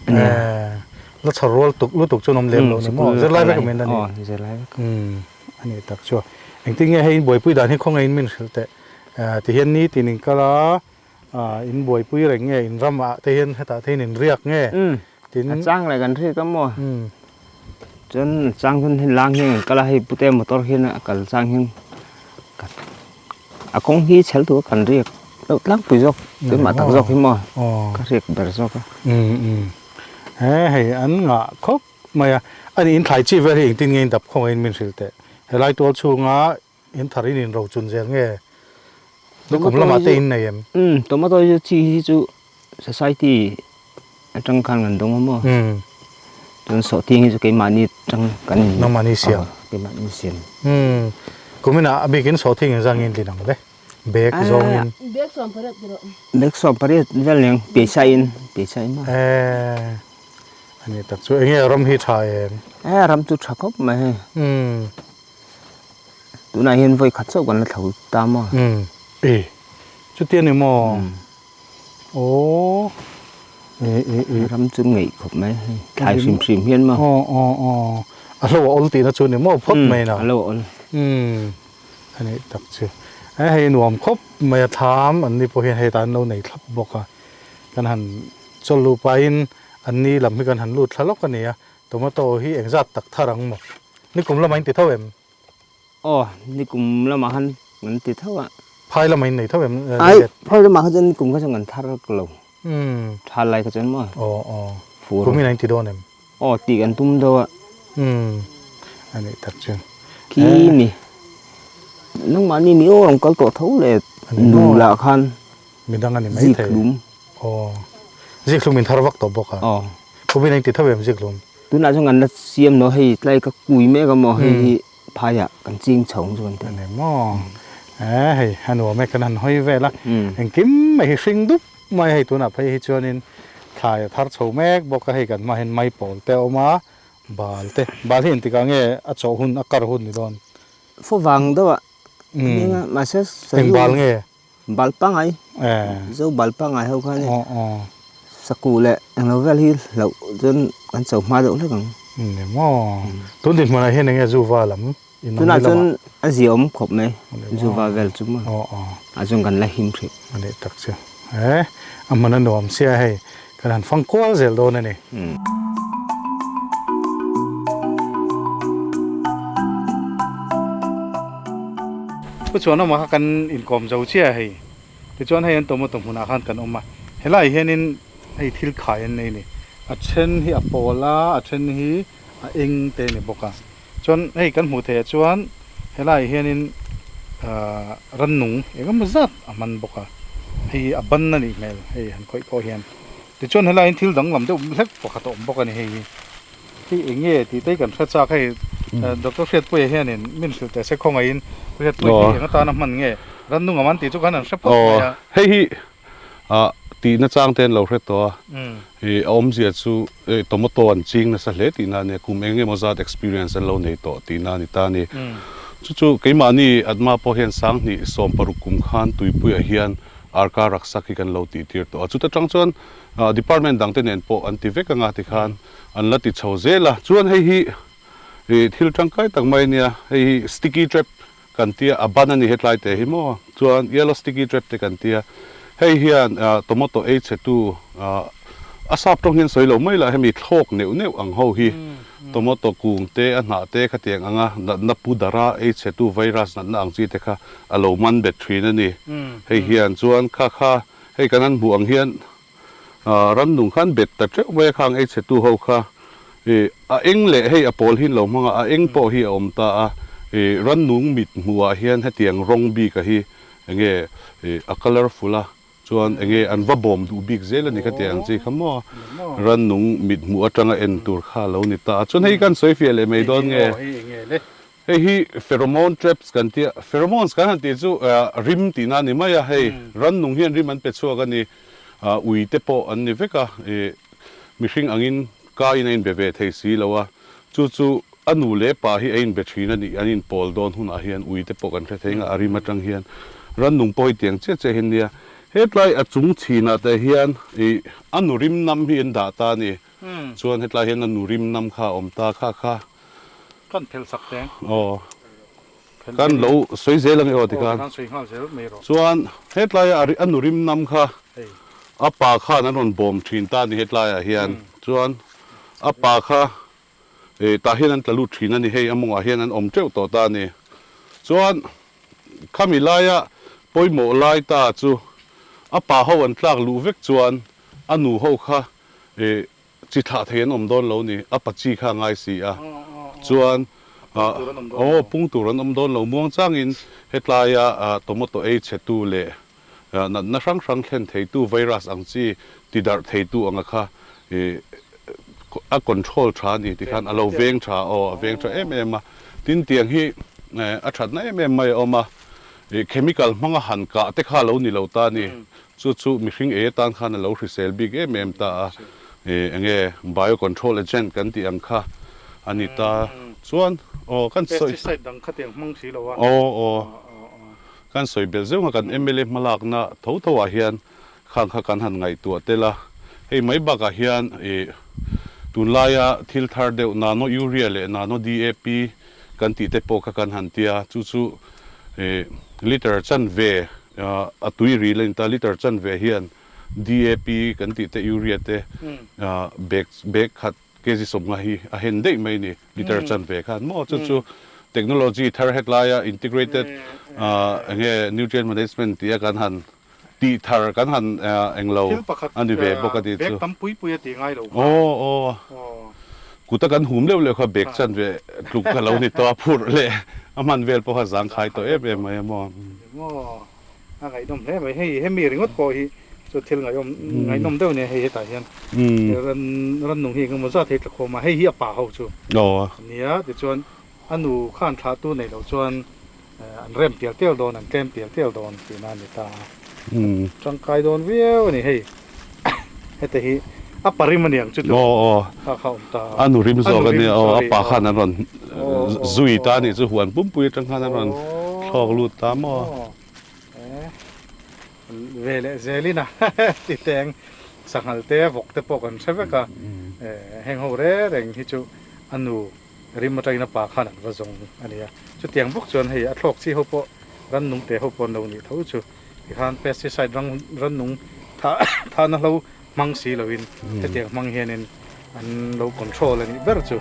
a nia. La chhar rual tuk lutuk chuan awm lem lo ni maw? Zirlai vek a min a ni. Aw zirlai vek. A ni tak chu. Engtin nge hei in buaipui dan hi khawngaih in min hrilh teh. Ti hian nitin in kal a, in buaipui reng nge in ram ah te hian hetah te hian in riak nge? Tin. A chang leh kan riak a maw? Chuan a chang chuan hei lang hian kan kal a, hei pute motor hian a kal chang hian a kawng hi chhel tur kan riak deuh tlangpui zawk keimah tak zawk hi maw ka riak ber zawk a. He hei an ngah khawp mai a, ani in thlai chi vel hi engtin nge in dap khawngaih in min hrilh teh helai tual chhunga in thar in in ro chun zel nge? Nikum lamah te in nei em? Umm tomato hi chu chi hi chu society atang khan kan dawng a maw? Umm. Chuan sawhthing hi chu keimahni atang kan in Nangmahni siam. Keimahni siam. Umm kuminah a bikin sawhthing engzah nge in tlin ang le? Bag zawngin. Bag 18 tiro. Bag 18 vel neng peisa in peisa in maw? Eh ani tak chu enge ram hi tha em? Eh ram chu tha khawp mai hei. Umm. Tunah hian vawi khat chauh kan la thlo ta maw? Umm e chuti ani maw? Aww e e e. Ram chu ngeih khawp mai hei thlai hrim hrim hian maw? Aw aw aw a hlo a awl tihna chu ani maw phawt mai na? A lo awl. Umm. A nih tak chu. E hei nuam khawp mai a thlam an ni pawh hian hei tah an lo nei thlap bawk a. Kan han chawl luh pahin an ni lam hi kan han lut thla lawk a ni a. Tomato hi engzat tak thar ang maw? Nikum lamah in ti tho em? Aw, nikum lamah khan kan ti tho a. Phai lamah in nei tho em? Ai, phai lamah kha chuan nikum kha chuan kan thar lo. Umm. Tha lai kha chuan maw? Aw aw. Fur. Kumin a in ti dawn em? Aw tih kan tum deuh a. Umm. A nih tak chu. Khi mi nangmahni mi aw rawn kal tawh tho le nu lah khan midang a ni mai thei. Zikhlum. Aw. Zikhlum in thar vak tawh bawk a. Aw. Kumin a in ti tho em zikhlum? Tunah chuan kan la siam lo hei tlai ka kui mek a maw hei hi phaiah kan ching chho ang chu kan ti. A ni maw. Eh hei a nuam e kan han hawi vel a. Engkim mai hi hring dup mai hei tunah phei hi chuanin thlai a thar chho mek bawk a hei kan hma hian maipawl te a awm a bal te bal hi engtikah nge a chawh hun a kar hun ni dawn fo vang deuh a nia mahse eng bal nge bal pangai zo bal pangai ho kha nia sakuh leh englo vel hi hlauh chuan kan cho hma deuh hlek ang ni maw tun dinhmunah hian enge zu val ang. Tunah chuan a zia awm khawp mai, zuva vel chu maw a chuan kan la him hrih. A nih tak chu e, a hmun a nuam sia hei, kan han fang kual zel dawn a ni. Pu Chuanawma kha kan inkawm zo chiah hei, tichuan hei an tomato hmunah khan kan awm a, helaiah hianin hei thil khai an nei a ni, a then hi a pawl a, a then hi a eng te a ni bawk a. Chuan hei kan hmuh theih ah chuan helaiah hianin ahh rannung eng emaw zat a hman bawk a, hei hi a ban a nih hmel hei han khawih pawh hian. Tichuan helaiah hian thil danglam deuh hlek pakhat a awm bawk a ni hei hi. Hei eng nge tih te hi kan hre chak hei Doctor Hriatpuia hianin min hrilh teh se khawngaihin Hriatpuia hi eng atana hman nge rannung a man tih chu khan an hre phawt mai a. Hei hi Ah tihna chang te an lo hre tawh a, ih a awmzia chu tomato an ching nasa hle tihna a nia, kum eng emaw zat experience an lo nei tawh tihna a ni ta a ni. Chu chu keimahni Atma pawh hian sanghnih 16 kum khan tuipuiah hian Arka Raksak hi kan lo tih tir tawh a, chuta tang chuan department dangte nen pawh an ti vek anga tikhan an la ti chho zel a, chuan hei hi ih thil tangkai tak mai a nia, hei hi sticky trap Kan tia a ban a ni hetlai te hi maw chuan yellow sticky trap te kan tia hei hian tomato ei chhe tu a sap tawng hian sawi lo mai lah hemi thlawk neuh neuh ang ho hi tomato kung te a hnah te khatiang anga natna pu dara ei chhe tu virus natna ang chi te kha a lo man bet thin a ni hei hian chuan kha kha hei kan han hmuh ang hian Rannung khan bet ta teuh mai a khang ei chhe tu ho kha ih a eng leh hei a pawl hi an lo hmang a, a eng pawh hi a awm ta a, ih rannung mit hmuh ah hian hetiang rawng bik a hi enge ih a colourful a chuan enge an va bawm duh bik zel a ni khatiang ang chi kha maw rannung mit hmuh atanga en tur kha a lo ni ta a, chuan hei kan sawi fiah leh mai dawn nge. Hei hi pheromone traps kan tia, pheromones kan han tih chu rim tihna a ni mai a, hei rannung hian rim an pe chhuak a ni, ui te pawh an ni vek a, ih mihring angin ka in a inbe ve thei si lo a, chu chu a nu leh pa hi a inbe thin a ni, an inpawl dawn hunah hian ui te pawh kan hre thei nga a rim atang hian rannung pawh hi tiang chiah chiah hian nia, hetlai a chung chhinah te hian ih a nu rim nam hi an dah ta a ni, chuan hetlai hian a nu rim nam kha a awm ta kha kha. Kan phel sak teng. Aw. Kan lo sawi zel ang e aw tikhan. Aw, kan sawi nghal zel mai rawh. Chuan hetlai a a nu rim nam kha a pa khan an rawn bawm thin ta a ni hetlai ah hian. Chuan a pa kha tah hian an tla lut thin a ni hei a mawngah hian an awm teuh tawh ta a ni. Chuan khami laia pawimawh lai ta chu a pa ho an tlak luh vek chuan a nu ho kha Chi thlah thei an awm dawn lo ni, a pa chi kha a ngai si a. Chuan Aw pung tur an awm dawn lo muang changin hetlaia tomato ei chhetu leh natna hrang hrang thlen theitu virus ang chi ti darh theitu anga kha a control tha a ni tikhan a lo veng tha aw a veng tha em em a. Tin tiang hi a thatna em em mai a awm a, chemical hmanga han kah te kha a lo ni lo ta a ni. Chu chu mihring ei atan khan a lo hrisel bik em em ta a, enge bio control agent kan tih ang kha a ni ta chuan aw kan sawi Pesticide dang kha tiang hmang si lo a. Aw aw kan sawi belh zeuh a kan mla hmalakna tho tho ah hian khang kha kan han ngaihtuah tel a, hei mai bakah hian ih tunlaia thil thar deuh nano urea leh nano DAP kan tih te pawh kha kan han tia chu chu ih liter chanve A tui ril a ni ta, liter chanve hian DAP kan tih te urea te bag bag khat kg sawmnga hi a hen daih mai a ni, liter chanve khan maw chu chu technology thar hetlaia integrated eng nge nutrient management tia kan han tih thar kan han englo a ni ve bawk a ni chu. Aw aw kuta kan hum leuh leuh kha bag chanve tluk ka lo ni tawh a phurh leh a hman vel pawh kha zangkhai tawh em em mai a maw. Maw a ngaihnawm hle mai hei hemi ringawt pawh hi chu thil ngaihawm ngaihnawm deuh nia hei hetah hian ran rannung hi engemaw zat hei tla khawm a hei hi a pa ho chu ania tichuan a nu khan thlah tu neih loh chuan an rem tial tial dawn an tlem tial tial dawn tihna a ni ta a tangkai dawn viau a ni hei hete hi a pa rim a ni ang chu kha kha awm ta a nu rim zawk a nia aw a pa khan an rawn zui ta a nih chu huan pumpui atang khan an rawn thlawk lut ta maw ve leh zelin a ti teng sanghal te vawk te pawh kan hre vek a heng ho reng reng hi chu a nu rim atangin a pa khan an va zawng a nia chutiang bawk chuan hei a thlawk chi ho pawh rannung te ho pawh an lo nih tho chu. Tikhan pesticide rang rannung thah thahna hlo hmang si loin hetiang hmang hianin an lo control a nih ber chu.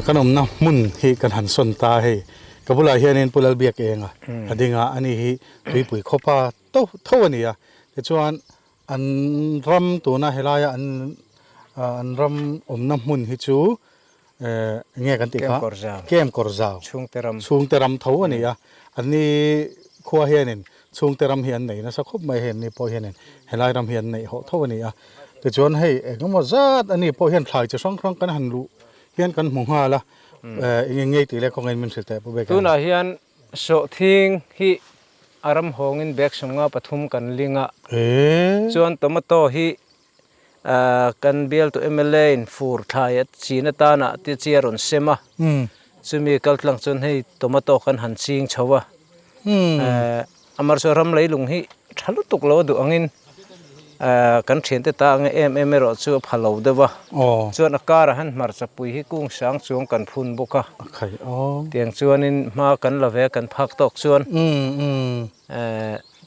Kan awmna hmun hi kan han sawn ta a hei ka bulah hianin Pu Lalbiak Enga a ding a ani hi tuipui khawpa to tho a ni a tichuan an ram tuna helaia an an ram awmna hmun hi chu Enge kan tih kha? Kem kawr zau. Chhungte ram. Chhungte ram tho a ni a. Anni khua hianin chhungte ram hi an nei nasa khawp mai hei anni pawh hianin helai ram hi an neih hawh tho a ni a. Tichuan hei engemaw zat ani pawh hian thlai chi hrang hrang kan han luh hian kan hmu nghal a. Enge ngei tih leh kawngin min hrilh teh Pu Beka. Tunah hian sawhthing hi a ram hawngin bag sawmnga pathum kan ling a. Chuan tomato hi Kan bialtu mla in fur thlai a chin atana te chi a rawn sem a, chumi kal tlang chuan hei tomato kan han ching chho a, amaherawhchu ram leilung hi tha lutuk lo a duh angin kan thiante ta ang em em erawh chu a pha lo deuh a, chuan a karah hian hmarcha pui hi kung sang chuang kan phun bawk a, tiang chuanin hma kan la ve a kan phak tawk chuan.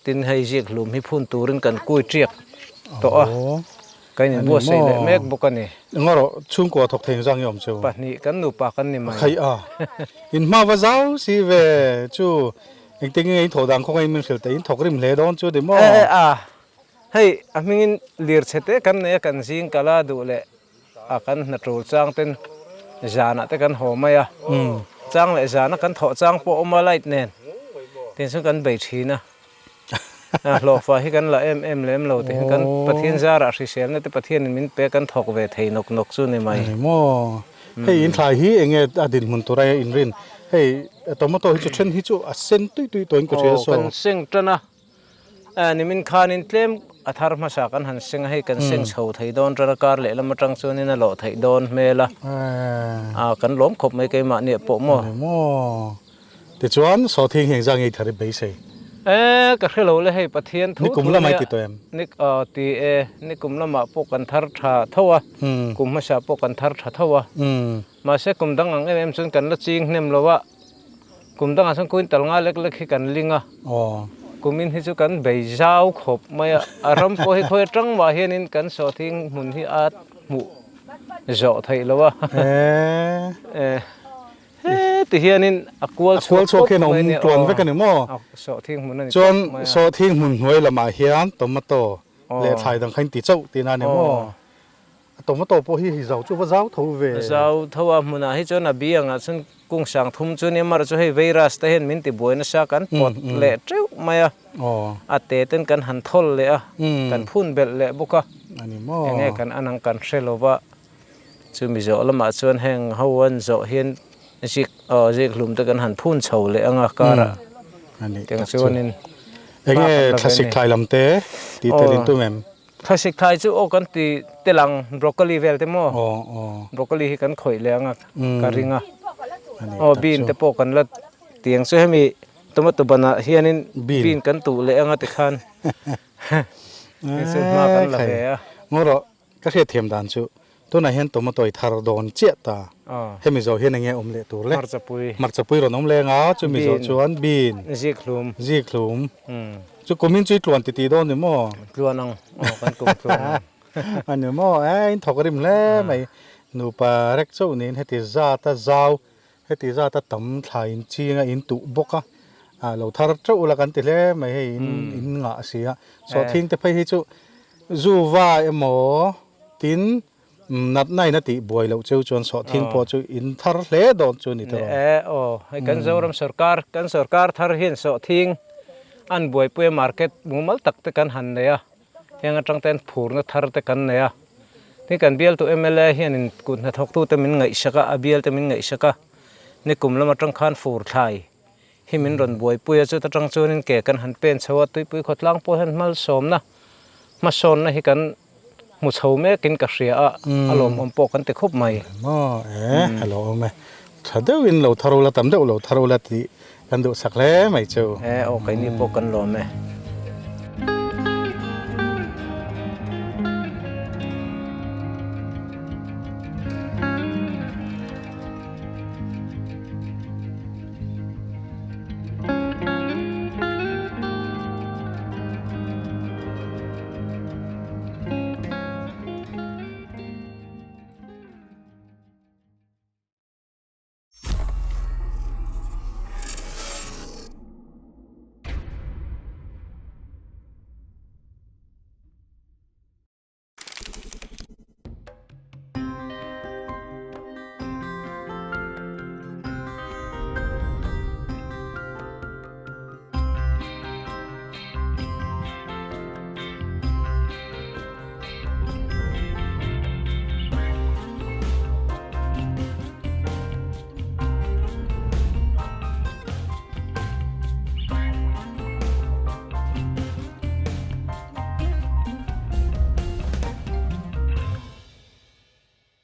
Tin hei ziak hlum hi phun turin kan kui tiak tawh a, kan inbuatsaih leh mek bawk a ni. Engawrawh chhungkua thawk thei engzang nge awm cheu? Pahnih kan nupa kan ni mai. Khai a, in hma va zau si ve chu engtin nge in thawh dan khawngaih min hrilh teh in thawk rim hle dawn chu ni maw? E a, hei a hmingin lir chhe te kan nei a kan zing kala duh leh a kan hna tul chang ten zanah te kan haw mai a, chang leh zana kan thawh chang pawh a awm a light nen tin chu kan bei thin a, hlawhfa hi kan la em em lem lo tih hi kan Pathian zarah hriselna te Pathianin min pe kan thawk ve thei nawk nawk chu ni mai. Maw hei in thlai hi eng nge a dinhmun tura in rin hei tomato hi chu then hi chu a sen tui tui tawhin ka hria saw. Kan seng tan a. Nimin khanin tlem a thar hmasa kan han seng a, hei kan seng chho thei dawn ṭan a, kar lehlam aṭang chuanin a lawh theih dawn hmel a, kan lawm khawp mai keimahni ah pawh maw. Maw. Tichuan sawhthing hi engzah nge i thar i beisei? E ka hre lo le hei Pathian thu Nikum lamah i ti tawh em? Ni aw ti e, nikum lamah pawh kan thar tha tho a, kum hmasa pawh kan thar tha tho a. Mahse kum dang ang em em chuan kan la ching hnem lo a, kum dangah chuan quintal nga lek lek hi kan ling a, kumin hi chu kan bei zau khawp mai a, a ram pawh hi khawi atang mah hianin kan sawhthing hmun hi a hmuh zawh theih lo a. He ti hianin a kual chhuak pawp hian a mai awm nia tluan aw. vek a ni maw? A sawhthing hmun a ni Chuan pawp mai a. sawhthing hmun hnuai lamah hian tomato leh Aw. thlai dang kha in ti chauh tihna a ni maw? Aw. A tomato pawh hi hi zau chu va zau tho ve. Zau tho a hmunah hi chuan a biangah chuan kung sang thum chu nia amaherawhchu chu hei virus te hian min ti buai nasa kan pawt leh teuh mai a. Aw. A te ten kan han thawl leh a, kan phun belh leh bawk a. A ni maw? Enge kan an ang kan hre lo va. Chumi zawh lamah chuan heng ho an zawh hian zik aw zik hlum te kan han phun chho leh anga karah tiang chuanin Enge thlasik thlai lam te tih tel in tum em? Thlasik thlai chu aw kan ti tel ang broccoli vel te maw broccoli hi kan khawih leh anga ka ring a aw bean te pawh kan la tiang chu hemi tomato banah hianin bean kan tuh leh anga tikhan hei chu hma kan la ve a. Ngaw rawh. Ka hriatthiam dan chu tunah hian tomato i thar dawn chiah ta. Hemi zawh hian enge awm leh tur le? Hmarchapui. Hmarchapui rawn awm leng a, chumi zawh chuan bean. Zikhlum. Zikhlum. Chu kumin chu i tluan titi dawn ni maw? Tluan ang. Aw kan kum tluan ang. A ni maw? E in thawk rim hle mai. Nupa rek chauh niin heti zat a zau, heti zat a tam thla in ching a in tuh bawk a. A lo thar teuh ula kan ti hle mai hei in in ngah si a. Sawhthing te phei hi chu Zuva emaw tin natna in a tih buai loh cheu chuan sawhthing pawh chu in thar hle dawn chu a ni tawh. E aw, hei kan Zoram sorkar, kan sorkar thar hian sawhthing an buaipui a market mumal tak te kan han nei a, heng atang ten phurna thar te kan nei a. Tin kan bialtu mla hianin kut hnathawktute min ngaihsak a, a bialte min ngaihsak a, nikum lam atang khan fur thlai hi min rawn buaipui a, chuta tang chuanin ke kan han pen chho a, tuipui khawtlang pawh hian hmalsawmna hmasawnna hi kan hmu chho mekin ka hria a, a lawmawm pawh kan ti khup mai. Maw e, a lawm e. Tha deuhin lo thar ula, tam deuh lo thar ula tih kan duhsak hle mai chu. E, aw keini pawh kan lawm e.